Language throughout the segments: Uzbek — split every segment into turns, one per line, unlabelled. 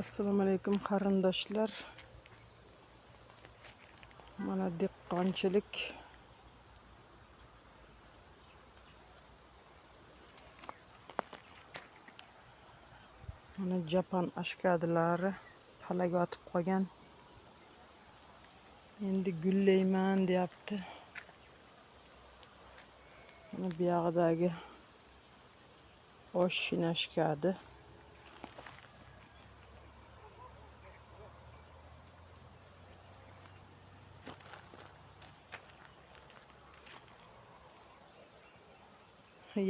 Assalomu alaykum qarindoshlar. Mana dehqonchilik. Mana Japan ashkadilari palaga otib qolgan. Endi gullayman deyapti. Mana bu yog'idagi osh shinashkadi.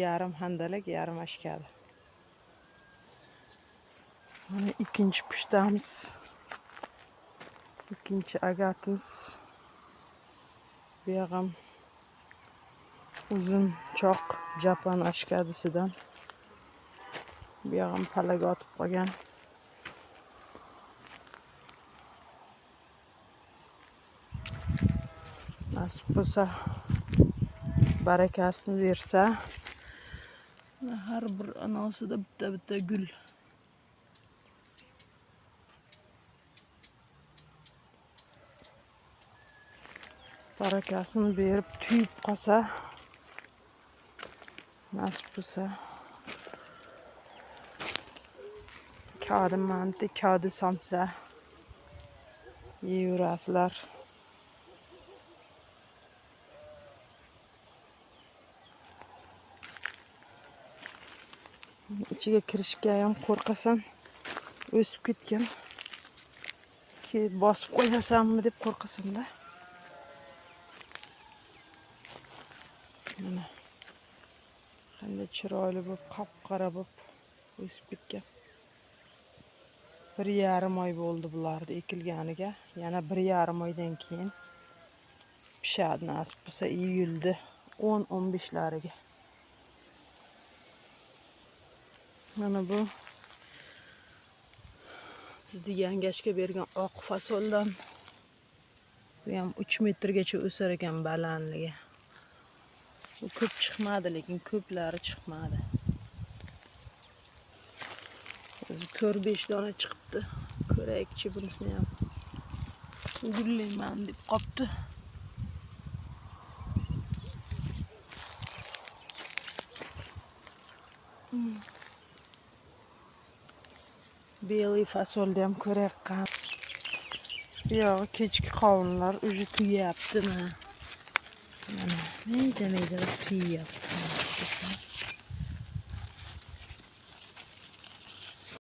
Yarim handalak, yarim ashkadi. Mana ikkinchi pushtamiz. Ikkinchi agatimiz. Bu yog'am uzun choq Japan ashkadisidan. Bu yog'am palaga otib qolgan. Nasib bo'lsa, barakasini bersa, har bir anosida bitta-bitta gul. Barakasini berib tuyib qolsa, nasib bo'lsa, kadi manti, kadi somsa yeyverasizlar. Ichiga kirishga ham qo'rqasan, o'sib ketgan. Keyin bosib qo'yasanmi deb qo'rqasan-da. Mana qanday chiroyli bo'lib, qop-qora bo'lib o'sib ketgan. 1,5 oy bo'ldi bularni ekilganiga. Yana 1,5 oydan keyin pishadi, nasib bo'lsa iyulda 10-15lariga. Mana bu bizni yangashga bergan oq fasoldan. Bu ham 3 metrgacha o'sar ekan balandligi. Bu ko'p chiqmadi, lekin ko'plari chiqmadi. O'zi 4-5 dona chiqibdi. Ko'raylikchi bunisini ham. Gullayman deb qopti. Белый fasolni ham ko'rayotgan. Bu yog'i kechki qovunlar уже tugayapti mana. Mana mayda-mayda tugayapti.